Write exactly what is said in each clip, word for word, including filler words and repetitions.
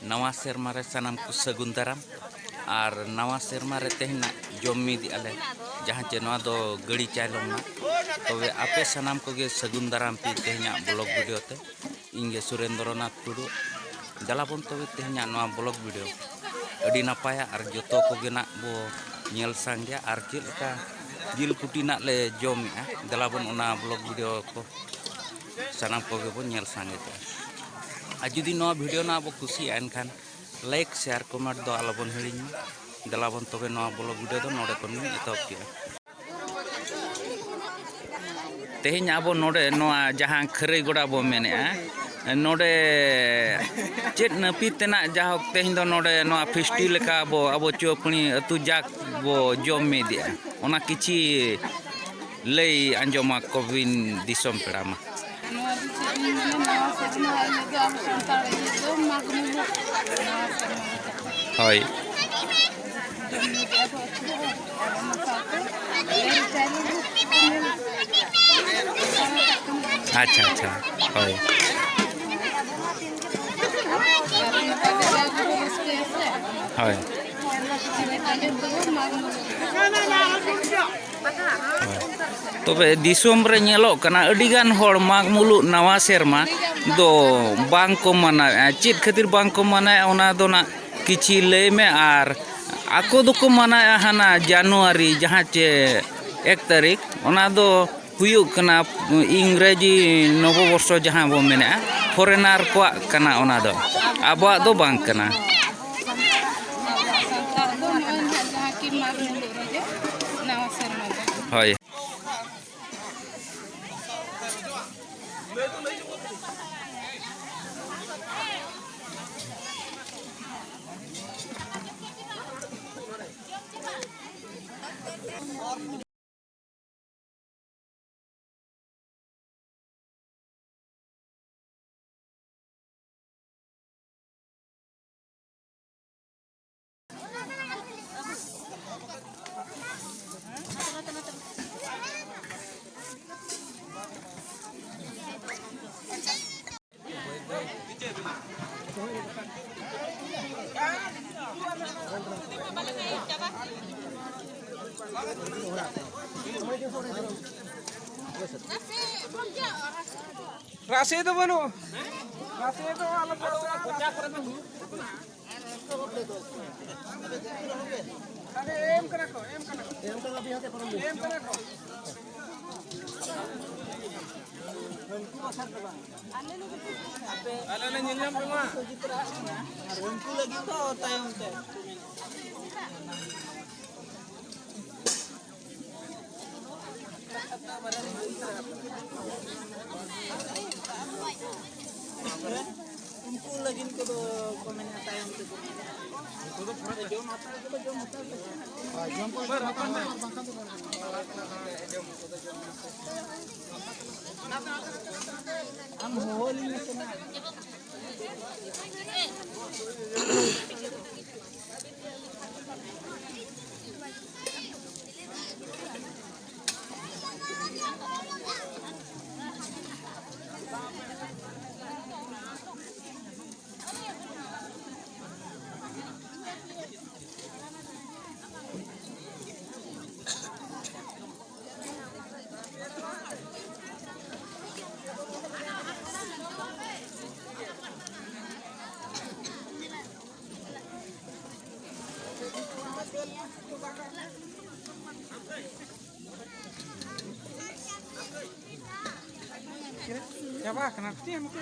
ᱱᱟᱣᱟ ᱥᱮᱨᱢᱟ ᱨᱮ ᱥᱟᱱᱟᱢ ᱠᱚ ᱥᱟᱹᱜᱩᱱ ᱫᱟᱨᱟᱢ᱾ ᱟᱨ ᱱᱟᱣᱟ ᱥᱮᱨᱢᱟ ᱨᱮ ᱛᱮᱦᱮᱧ ᱱᱟᱜ ᱡᱚᱢ ᱢᱤᱫ ᱮᱜᱼᱟ ᱞᱮ, ᱡᱟᱦᱟᱸ ᱪᱮ ᱱᱚᱣᱟ ᱫᱚ ᱜᱟᱹᱲᱤ ᱪᱟᱭᱞᱚᱢ ᱱᱟᱜ᱾ ᱛᱚᱵᱮ ᱟᱯᱮ ᱥᱟᱱᱟᱢ ᱠᱚᱜᱮ ᱥᱟᱹᱜᱩᱱ ᱫᱟᱨᱟᱢ ᱯᱮ ᱛᱮᱦᱮᱧᱟᱜ ᱵᱞᱚᱜ ᱵᱷᱤᱰᱤᱭᱳ ᱛᱮ᱾ ᱤᱧ ᱜᱮ ᱥᱩᱨᱮᱱᱫᱨᱚᱱᱟᱛᱷ ᱴᱩᱰᱩ᱾ ᱫᱮᱞᱟ ᱵᱚᱱ ᱛᱚᱵᱮ ᱛᱮᱦᱮᱧᱟᱜ ᱱᱚᱣᱟ ᱵᱞᱚᱜ ᱵᱷᱤᱰᱤᱭᱳ ᱟᱹᱰᱤ ᱱᱟᱯᱟᱭᱟ ᱟᱨ ᱡᱚᱛᱚ ᱠᱚᱜᱮ ᱱᱟᱜ ᱵᱚ ᱧᱮᱞ ᱥᱟᱸᱜᱮᱭᱟ ᱟᱨ ᱪᱮᱫ ᱞᱮᱠᱟ ᱡᱤᱞ ᱠᱩᱴᱤ ᱱᱟᱜ ᱞᱮ ᱡᱚᱢᱮᱜᱼᱟ᱾ ᱫᱮᱞᱟ ᱵᱚᱱ ᱚᱱᱟ ᱵᱞᱚᱜ ᱵᱷᱤᱰᱤᱭᱳ ᱠᱚ ᱥᱟᱱᱟᱢ ᱠᱚᱜᱮ ᱵᱚᱱ ᱧᱮᱞ ᱥᱟᱸᱜᱮ ᱠᱚᱣᱟ᱾ ᱟᱨ ᱡᱩᱫᱤ ᱱᱚᱣᱟ ᱵᱷᱤᱰᱤᱭᱳ ᱱᱟᱜ ᱵᱚ ᱠᱩᱥᱤᱭᱟᱜᱼᱟ, ᱮᱱᱠᱷᱟᱱ ᱞᱟᱭᱤᱠ, ᱥᱮᱭᱟᱨ, ᱠᱚᱢᱮᱱᱴ ᱫᱚ ᱟᱞᱚᱵᱚᱱ ᱦᱤᱲᱤᱧ ᱢᱟ᱾ ᱫᱮᱞᱟ ᱵᱚᱱ ᱛᱚᱵᱮ ᱱᱚᱣᱟ ᱵᱞᱚᱜ ᱵᱷᱤᱰᱤᱭᱳ ᱫᱚ ᱱᱚᱰᱮ ᱠᱷᱚᱱ ᱵᱚᱱ ᱮᱛᱚᱦᱚᱵ ᱠᱮᱜᱼᱟ᱾ ᱛᱮᱦᱮᱧ ᱟᱵᱚ ᱱᱚᱰᱮ ᱱᱚᱣᱟ ᱡᱟᱦᱟᱸ ᱠᱷᱟᱹᱨᱟᱹᱭ ᱜᱚᱰᱟ ᱵᱚ ᱢᱮᱱᱮᱜᱼᱟ, ᱱᱚᱰᱮ ᱪᱮᱫ ᱱᱟᱹᱯᱤᱛ ᱛᱮᱱᱟᱜ ᱡᱟᱦᱳᱠ ᱛᱮᱦᱮᱧ ᱫᱚ ᱱᱚᱰᱮ ᱱᱚᱣᱟ ᱯᱷᱤᱥᱴᱤ ᱞᱮᱠᱟ ᱵᱚ ᱟᱵᱚ ᱪᱩᱣᱟᱹᱯᱩᱬᱤ ᱟᱹᱛᱩ ᱡᱟᱠ ᱵᱚ ᱡᱚᱢ ᱢᱤᱫᱮᱜᱼᱟ, ᱚᱱᱟ ᱠᱤᱪᱷᱤ ᱞᱟᱹᱭ ᱟᱸᱡᱚᱢ ᱟᱠᱚ ᱵᱤᱱ ᱫᱤᱥᱚᱢ ᱯᱮᱲᱟ ᱢᱟ᱾ ᱱᱚᱣᱟ ᱫᱚ ᱪᱮᱫ ᱤᱧ ᱢᱮᱱᱟ, ᱱᱟᱣᱟ ᱥᱮᱨᱢᱟ ᱤᱭᱟᱹ ᱫᱚ ᱟᱵᱚ ᱥᱟᱱᱛᱟᱲ ᱤᱭᱟᱹ ᱫᱚ ᱢᱟᱜᱽ ᱢᱩᱞᱩᱜ ᱱᱟᱣᱟ ᱥᱮᱨᱢᱟ ᱞᱮᱠᱟ᱾ ᱦᱳᱭ᱾ ᱡᱚᱢ ᱧᱩ ᱠᱮᱜᱼᱟ ᱵᱚ ᱟᱹᱛᱩ ᱦᱚᱲ, ᱟᱨ ᱚᱱᱟ ᱥᱟᱶᱛᱮ ᱞᱟᱹᱭ ᱪᱟᱭ ᱞᱟᱹᱜᱤᱫ ᱟᱪᱪᱷᱟ, ᱟᱪᱪᱷᱟ᱾ ᱦᱳᱭ᱾ ᱟᱨ ᱚᱱᱠᱟ ᱜᱮ ᱡᱟ ᱜᱮᱵᱚ ᱨᱟᱹᱥᱠᱟᱹᱭᱟ ᱥᱮ᱾ ᱦᱳᱭ᱾ ᱟᱨ ᱚᱱᱟ ᱠᱷᱟᱹᱛᱤᱨ ᱛᱮ ᱟᱸᱡᱚᱢ ᱛᱟᱵᱚᱱ ᱢᱟᱜᱽ ᱢᱩᱞᱩᱜ᱾ ᱛᱚᱵᱮ ᱫᱤᱥᱚᱢ ᱨᱮ ᱧᱮᱞᱚᱜ ᱠᱟᱱᱟ, ᱟᱹᱰᱤᱜᱟᱱ ᱦᱚᱲ ᱢᱟᱜᱽ ᱢᱩᱞᱩᱜ ᱱᱟᱣᱟ ᱥᱮᱨᱢᱟ ᱫᱚ ᱵᱟᱝ ᱠᱚ ᱢᱟᱱᱟᱣᱮᱫᱼᱟ᱾ ᱪᱮᱫ ᱠᱷᱟᱹᱛᱤᱨ ᱵᱟᱝ ᱠᱚ ᱢᱟᱱᱟᱣᱮᱫᱼᱟ, ᱚᱱᱟ ᱫᱚ ᱱᱟᱜ ᱠᱤᱪᱷᱤ ᱞᱟᱹᱭ ᱢᱮ᱾ ᱟᱨ ᱟᱠᱚ ᱫᱚᱠᱚ ᱢᱟᱱᱟᱣᱮᱫᱼᱟ ᱦᱟᱱᱟ ᱡᱟᱱᱩᱣᱟᱨᱤ, ᱡᱟᱦᱟᱸ ᱪᱮ ᱮᱠ ᱛᱟᱹᱨᱤᱠᱷ, ᱚᱱᱟ ᱫᱚ ᱦᱩᱭᱩᱜ ᱠᱟᱱᱟ ᱤᱝᱨᱮᱡᱤ ᱱᱚᱵᱚᱵᱚᱨᱥᱚ ᱡᱟᱦᱟᱸ ᱵᱚ ᱢᱮᱱᱮᱫᱼᱟ, ᱯᱷᱚᱨᱮᱱᱟᱨ ᱠᱚᱣᱟᱜ ᱠᱟᱱᱟ ᱚᱱᱟ ᱫᱚ, ᱟᱵᱚᱣᱟᱜ ᱫᱚ ᱵᱟᱝ ᱠᱟᱱᱟ᱾ ᱥᱟᱱᱛᱟᱲ ᱫᱚ ᱱᱚᱜᱼᱚᱭ ᱱᱟᱦᱟᱜ ᱡᱟᱦᱟᱸ ᱠᱤ ᱢᱟᱜᱽ ᱢᱩᱞᱩᱜ ᱨᱮᱜᱮ ᱱᱟᱣᱟ ᱥᱮᱨᱢᱟ ᱫᱚ᱾ ᱦᱳᱭ᱾ ᱨᱟᱥᱮ ᱫᱚ ᱵᱟᱹᱱᱩᱜᱼᱟ᱾ ᱨᱟᱥᱮ ᱫᱚ ᱟᱞᱚ ᱯᱮ ᱨᱟᱥᱮ ᱫᱚ ᱦᱩᱭᱩᱜ ᱠᱟᱱᱟ᱾ ᱟᱨᱮ ᱮᱢ ᱠᱟᱱᱟ ᱠᱚ, ᱮᱢ ᱠᱟᱱᱟ ᱠᱚ᱾ ᱮᱢ ᱠᱟᱱᱟ ᱠᱚ᱾ ᱟᱞᱮ ᱞᱮ ᱧᱮᱞ ᱧᱟᱢ ᱠᱚᱢᱟ᱾ ᱟᱨ ᱩᱱᱠᱩ ᱞᱟᱹᱜᱤᱫ ᱫᱚ ᱛᱟᱭᱚᱢ ᱛᱮ᱾ ᱩᱱᱠᱩ ᱞᱟᱹᱜᱤᱫ ᱠᱚᱫᱚ ᱠᱚ ᱢᱮᱱᱟ ᱛᱟᱭᱚᱢ ᱛᱮᱠᱚ ᱢᱮᱱᱟ᱾ ᱩᱱᱠᱩ ᱫᱚ ᱯᱩᱨᱟᱹ ᱡᱚᱢ ᱦᱟᱛᱟᱣ ᱠᱚᱫᱚ ᱡᱚᱢ ᱦᱟᱛᱟᱣ ᱠᱚ ᱪᱮᱫ ᱦᱟᱸᱜ? ᱡᱚᱢ ᱠᱚ ᱵᱟᱨ ᱦᱚᱯᱚᱱ ᱫᱚ᱾ ᱟᱢ ᱦᱚᱦᱚ ᱞᱤᱧ ᱢᱮᱥᱮ ᱱᱟ᱾ ᱪᱟᱵᱟ ᱠᱟᱱᱟ᱾ ᱪᱮᱫ ᱮᱢ ᱩᱛᱩ?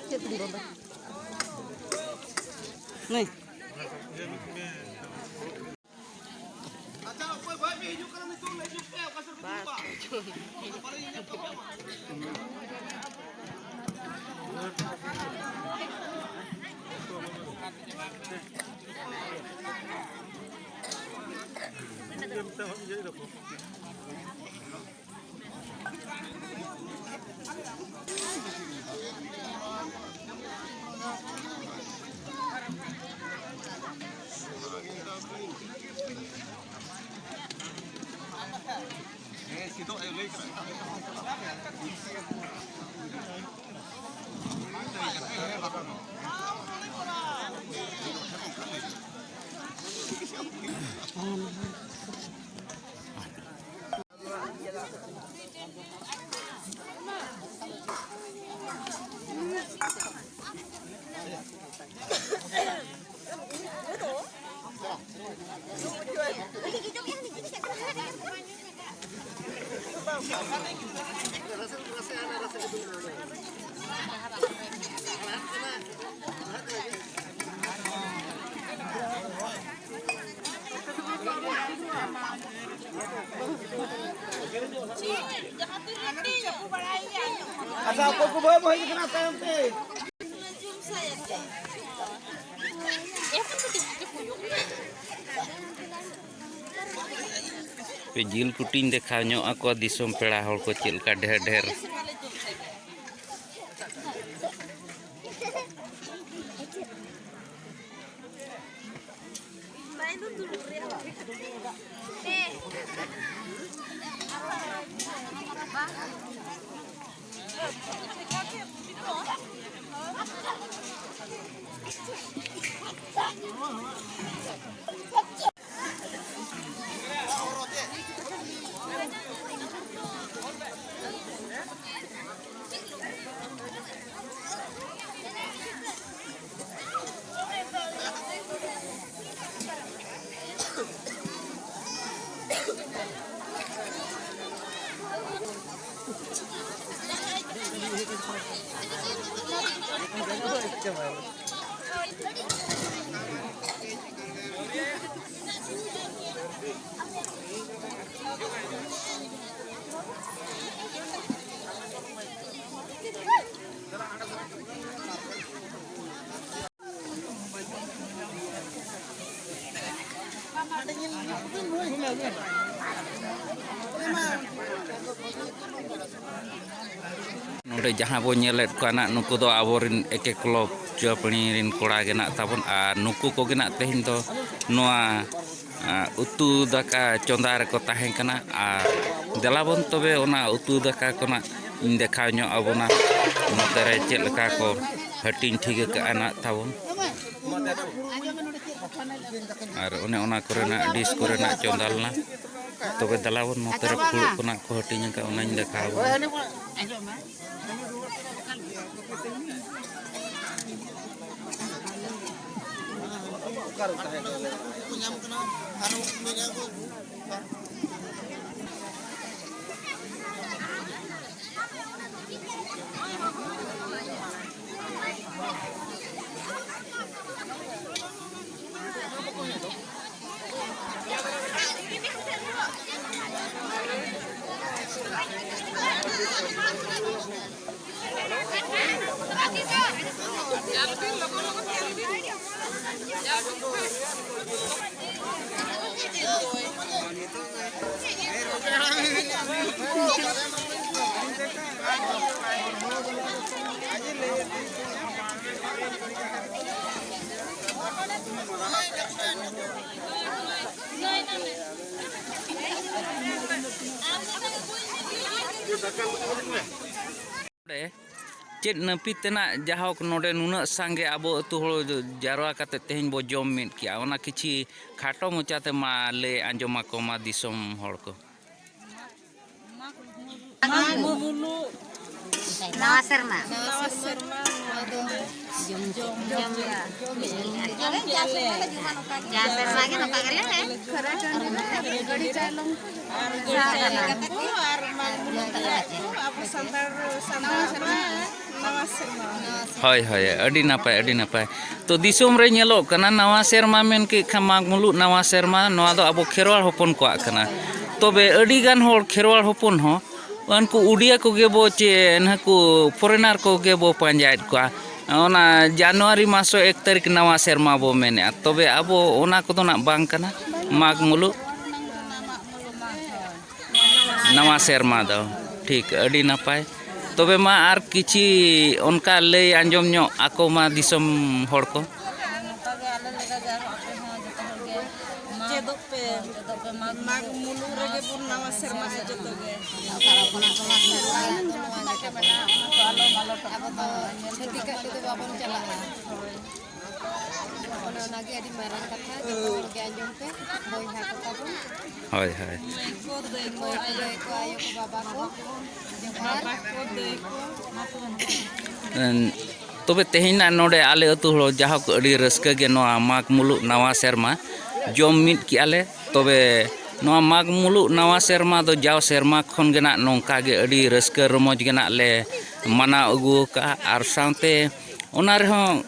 ᱪᱮᱫ ᱯᱮ ᱨᱚᱲ ᱫᱟ? ᱱᱩᱭ᱾ ᱟᱪᱪᱷᱟ, ᱚᱠᱚᱭ ᱵᱟᱭ ᱯᱮ ᱦᱤᱡᱩᱜ ᱠᱟᱱᱟ, ᱱᱤᱛᱚᱜ ᱞᱮ ᱦᱤᱡᱩᱜ ᱯᱮ, ᱚᱠᱟ ᱥᱮᱫ ᱯᱮ ᱫᱩᱲᱩᱵᱟ? ᱵᱟᱞᱮ ᱧᱮᱞ ᱧᱟᱢ ᱠᱟᱜ ᱯᱮᱭᱟ ᱢᱟ᱾ ᱟᱪᱪᱷᱟ, ᱚᱠᱚᱭ ᱠᱚ ᱵᱟᱭ ᱵᱚᱦᱮᱞ ᱠᱟᱱᱟ ᱛᱟᱭᱚᱢ ᱛᱮ? ᱡᱤᱞ ᱠᱩᱴᱤᱧ ᱫᱮᱠᱷᱟᱣ ᱧᱚᱜ ᱟᱠᱚᱣᱟ ᱫᱤᱥᱚᱢ ᱯᱮᱲᱟ ᱦᱚᱲ ᱠᱚ ᱪᱮᱫ ᱞᱮᱠᱟ ᱰᱷᱮᱨ ᱰᱷᱮᱨ᱾ ᱱᱚᱰᱮ ᱡᱟᱦᱟᱸ ᱵᱚ ᱧᱮᱞᱮᱫ ᱠᱚᱣᱟ ᱱᱟᱜ, ᱱᱩᱠᱩ ᱫᱚ ᱟᱵᱚᱨᱮᱱ ᱮᱠᱮ ᱠᱞᱚᱵᱽ ᱪᱩᱣᱟᱯᱟᱹᱲᱤ ᱨᱮᱱ ᱠᱚᱲᱟ ᱜᱮ ᱱᱟᱜ ᱛᱟᱵᱚᱱ, ᱟᱨ ᱱᱩᱠᱩ ᱠᱚᱜᱮ ᱱᱟᱜ ᱛᱮᱦᱮᱧ ᱫᱚ ᱱᱚᱣᱟ, ᱟ, ᱩᱛᱩ ᱫᱟᱠᱟ ᱪᱚᱸᱫᱟ ᱨᱮᱠᱚ ᱛᱟᱦᱮᱸ ᱠᱟᱱᱟ᱾ ᱟᱨ ᱫᱮᱞᱟ ᱵᱚᱱ ᱛᱚᱵᱮ ᱚᱱᱟ ᱩᱛᱩ ᱫᱟᱠᱟ ᱠᱚ ᱱᱟᱜ ᱤᱧ ᱫᱮᱠᱷᱟᱣ ᱧᱚᱜ ᱟᱵᱚᱱᱟ, ᱱᱚᱛᱮ ᱨᱮ ᱪᱮᱫ ᱞᱮᱠᱟ ᱠᱚ ᱦᱟᱹᱴᱤᱧ ᱴᱷᱤᱠ ᱟᱠᱟᱜᱼᱟ ᱱᱟᱜ ᱛᱟᱵᱚᱱ᱾ ᱟᱨ ᱚᱱᱮ ᱚᱱᱟ ᱠᱚᱨᱮᱱᱟᱜ, ᱰᱤᱥ ᱠᱚᱨᱮᱱᱟᱜ ᱪᱚᱸᱫᱟ ᱞᱮᱱᱟ᱾ ᱛᱚᱵᱮ ᱫᱮᱞᱟ ᱵᱚᱱ ᱱᱚᱛᱮ ᱨᱮ ᱯᱷᱩᱲᱩᱜ ᱠᱚ ᱱᱟᱜ ᱠᱚ ᱦᱟᱹᱴᱤᱧ ᱟᱠᱟᱫ, ᱚᱱᱟᱧ ᱫᱮᱠᱷᱟᱣ ᱟᱵᱚᱱᱟ᱾ ᱱᱚᱰᱮ ᱪᱮᱫ ᱱᱟᱹᱯᱤᱛ ᱛᱮᱱᱟᱜ ᱡᱟᱦᱳᱠ ᱱᱚᱰᱮ ᱱᱩᱱᱟᱹᱜ ᱥᱟᱸᱜᱮ ᱟᱵᱚ ᱟᱹᱛᱩ ᱦᱚᱲ ᱡᱟᱨᱣᱟ ᱠᱟᱛᱮ ᱛᱮᱦᱮᱧ ᱵᱚ ᱡᱚᱢ ᱢᱤᱫ ᱠᱮᱜᱼᱟ, ᱚᱱᱟ ᱠᱤᱪᱷᱤ ᱠᱷᱟᱴᱚ ᱢᱚᱪᱟᱛᱮ ᱢᱟ ᱞᱟᱹᱭ ᱟᱸᱡᱚᱢ ᱟᱠᱚ ᱢᱟ ᱫᱤᱥᱚᱢ ᱦᱚᱲ ᱠᱚ᱾ ᱱᱟᱣᱟ ᱥᱮᱨᱢᱟ᱾ ᱱᱟᱣᱟ ᱥᱮᱨᱢᱟ ᱱᱚᱣᱟ ᱫᱚ ᱡᱚᱢ ᱡᱚᱢ ᱡᱚᱢ ᱡᱟᱦᱟᱸ ᱥᱮᱨᱢᱟ ᱜᱮ ᱱᱚᱝᱠᱟ ᱜᱮᱞᱮ ᱠᱷᱟᱨᱟ ᱴᱟᱺᱰᱤ ᱨᱮ ᱜᱟᱹᱰᱤ ᱪᱟᱞᱚᱝ ᱠᱚ ᱟᱨ ᱜᱟᱹᱰᱤ ᱪᱟᱞᱚᱝ ᱠᱚ ᱟᱨ ᱢᱟᱜᱽ ᱢᱩᱞᱩᱜ ᱠᱚ ᱟᱵᱚ ᱥᱟᱱᱛᱟᱲ ᱥᱟᱱᱛᱟᱲ ᱢᱟ ᱱᱟᱣᱟ ᱥᱮᱨᱢᱟ᱾ ᱦᱳᱭ, ᱦᱳᱭ, ᱟᱹᱰᱤ ᱱᱟᱯᱟᱭ, ᱟᱹᱰᱤ ᱱᱟᱯᱟᱭ᱾ ᱛᱚ, ᱫᱤᱥᱚᱢ ᱨᱮ ᱧᱮᱞᱚᱜ ᱠᱟᱱᱟ, ᱱᱟᱣᱟ ᱥᱮᱨᱢᱟ ᱢᱮᱱ ᱠᱮᱫ ᱠᱷᱟᱱ ᱢᱟᱜᱽ ᱢᱩᱞᱩᱜ ᱱᱟᱣᱟ ᱥᱮᱨᱢᱟ, ᱱᱚᱣᱟ ᱫᱚ ᱟᱵᱚ ᱠᱷᱮᱨᱣᱟᱲ ᱦᱚᱯᱚᱱ ᱠᱚᱣᱟᱜ ᱠᱟᱱᱟ᱾ ᱛᱚᱵᱮ ᱟᱹᱰᱤ ᱜᱟᱱ ᱦᱚᱲ ᱠᱷᱮᱨᱣᱟᱲ ᱦᱚᱯᱚᱱ ᱦᱚᱸ ᱩᱱᱠᱩ ᱩᱰᱤᱭᱟ ᱠᱚᱜᱮ ᱵᱚ ᱪᱮ ᱱᱟᱹᱠᱩ ᱯᱷᱚᱨᱮᱱᱟᱨ ᱠᱚᱜᱮ ᱵᱚ ᱯᱟᱸᱡᱟᱭᱮᱫ ᱠᱚᱣᱟ᱾ ᱚᱱᱟ ᱡᱟᱱᱩᱣᱟᱨᱤ ᱢᱟᱥ ᱮᱠ ᱛᱟᱹᱨᱤᱠᱷ ᱱᱟᱣᱟ ᱥᱮᱨᱢᱟ ᱵᱚ ᱢᱮᱱᱮᱫᱼᱟ, ᱛᱚᱵᱮ ᱟᱵᱚ ᱚᱱᱟ ᱠᱚᱫᱚ ᱱᱟᱜ ᱵᱟᱝ ᱠᱟᱱᱟ᱾ ᱢᱟᱜᱽ ᱢᱩᱞᱩᱜ ᱱᱟᱣᱟ ᱥᱮᱨᱢᱟ ᱫᱚ᱾ ᱴᱷᱤᱠ, ᱟᱹᱰᱤ ᱱᱟᱯᱟᱭ᱾ ᱛᱚᱵᱮ ᱢᱟ ᱟᱨ ᱠᱤᱪᱷᱤ ᱚᱱᱠᱟ ᱞᱟᱹᱭ ᱟᱸᱡᱚᱢ ᱧᱚᱜ ᱟᱠᱚ ᱢᱟ ᱫᱤᱥᱚᱢ ᱦᱚᱲ ᱠᱚ᱾ ᱱᱚᱝᱠᱟ ᱜᱮ ᱟᱞᱮ ᱞᱮᱠᱟ ᱜᱮ ᱟᱨᱦᱚᱸ ᱟᱯᱮ ᱦᱚᱸ ᱡᱚᱛᱚ ᱦᱚᱲ ᱜᱮ ᱪᱮᱫᱚᱜ ᱯᱮ᱾ ᱪᱮᱫᱚᱜ ᱯᱮ, ᱢᱟᱜᱽ ᱢᱟᱜᱽ ᱢᱩᱞᱩᱜ ᱨᱮᱜᱮ ᱵᱚᱱ ᱱᱟᱣᱟ ᱥᱮᱨᱢᱟᱜᱼᱟ ᱡᱚᱛᱚ ᱜᱮ᱾ ᱟᱵᱚ ᱫᱚ ᱪᱷᱟᱹᱛᱤᱠᱟᱜ ᱛᱮᱫᱚ ᱵᱟᱵᱚᱱ ᱪᱟᱞᱟᱜᱼᱟ᱾ ᱚᱱᱮ ᱚᱱᱟᱜᱮ ᱟᱹᱰᱤ ᱢᱟᱨᱟᱝ ᱠᱟᱛᱷᱟ, ᱡᱚᱛᱚ ᱦᱚᱲ ᱜᱮ ᱟᱸᱡᱚᱢ ᱯᱮ, ᱵᱚᱭᱦᱟ ᱠᱚ ᱛᱟᱵᱚᱱ᱾ ᱦᱳᱭ, ᱦᱳᱭ᱾ ᱢᱟᱹᱭ ᱠᱚ, ᱫᱟᱹᱭ ᱠᱚ, ᱟᱭᱳ ᱠᱚ, ᱟᱭᱳ ᱠᱚ, ᱵᱟᱵᱟ ᱠᱚ, ᱡᱚᱦᱟᱨ᱾ ᱵᱟᱵᱟ ᱠᱚ, ᱫᱟᱹᱭ ᱠᱚ, ᱢᱟ ᱛᱚᱵᱮ᱾ ᱮᱱ, ᱛᱚᱵᱮ ᱛᱮᱦᱮᱧ ᱱᱟᱜ ᱱᱚᱰᱮ ᱟᱞᱮ ᱟᱹᱛᱩ ᱦᱚᱲ ᱡᱟᱦᱳᱠ ᱟᱹᱰᱤ ᱨᱟᱹᱥᱠᱟᱹ ᱜᱮ ᱱᱚᱣᱟ ᱢᱟᱜᱽ ᱢᱩᱞᱩᱜ ᱱᱟᱣᱟ ᱥᱮᱨᱢᱟ ᱡᱚᱢ ᱢᱤᱫ ᱠᱮᱜᱼᱟ ᱞᱮ᱾ ᱛᱚᱵᱮ ᱱᱚᱣᱟ ᱢᱟᱜᱽ ᱢᱩᱞᱩᱜ ᱱᱟᱣᱟ ᱥᱮᱨᱢᱟ ᱫᱚ ᱡᱟᱣ ᱥᱮᱨᱢᱟ ᱠᱷᱚᱱ ᱜᱮ ᱱᱟᱜ ᱱᱚᱝᱠᱟ ᱜᱮ ᱟᱹᱰᱤ ᱨᱟᱹᱥᱠᱟᱹ ᱨᱚᱢᱚᱡᱽ ᱜᱮ ᱱᱟᱜ ᱞᱮ ᱢᱟᱱᱟᱣ ᱟᱹᱜᱩ ᱟᱠᱟᱫᱼᱟ᱾ ᱟᱨ ᱥᱟᱶᱛᱮ ᱚᱱᱟ ᱨᱮᱦᱚᱸ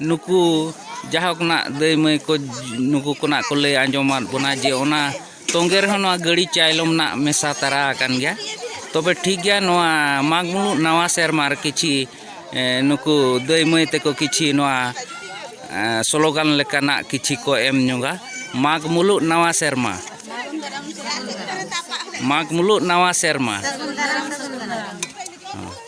ᱱᱩᱠᱩ ᱡᱟᱦᱳᱠ ᱱᱟᱜ ᱫᱟᱹᱭ ᱢᱟᱹᱭ ᱠᱚ, ᱱᱩᱠᱩ ᱠᱚ ᱱᱟᱜ ᱠᱚ ᱞᱟᱹᱭ ᱟᱸᱡᱚᱢᱟᱫ ᱵᱚᱱᱟ ᱡᱮ ᱚᱱᱟ ᱛᱚᱸᱜᱮ ᱨᱮᱦᱚᱸ ᱱᱚᱣᱟ ᱜᱟᱹᱲᱤ ᱪᱟᱭᱞᱚᱢ ᱱᱟᱜ ᱢᱮᱥᱟ ᱛᱟᱨᱟ ᱟᱠᱟᱱ ᱜᱮᱭᱟ᱾ ᱛᱚᱵᱮ ᱴᱷᱤᱠ ᱜᱮᱭᱟ, ᱱᱚᱣᱟ ᱢᱟᱜᱽ ᱢᱩᱞᱩᱜ ᱱᱟᱣᱟ ᱥᱮᱨᱢᱟ ᱨᱮ ᱠᱤᱪᱷᱤ, ᱮ, ᱱᱩᱠᱩ ᱫᱟᱹᱭ ᱢᱟᱹᱭ ᱛᱮᱠᱚ ᱠᱤᱪᱷᱤ ᱱᱚᱣᱟ, ᱮ, ᱥᱞᱳᱜᱟᱱ ᱞᱮᱠᱟᱱᱟᱜ ᱠᱤᱪᱷᱤ ᱠᱚ ᱮᱢ ᱧᱚᱜᱟ᱾ ᱢᱟᱜᱽ ᱢᱩᱞᱩᱜ ᱱᱟᱣᱟ ᱥᱮᱨᱢᱟ, ᱢᱟᱜᱽ ᱢᱩᱞᱩᱜ ᱱᱟᱣᱟ ᱥᱮᱨᱢᱟ᱾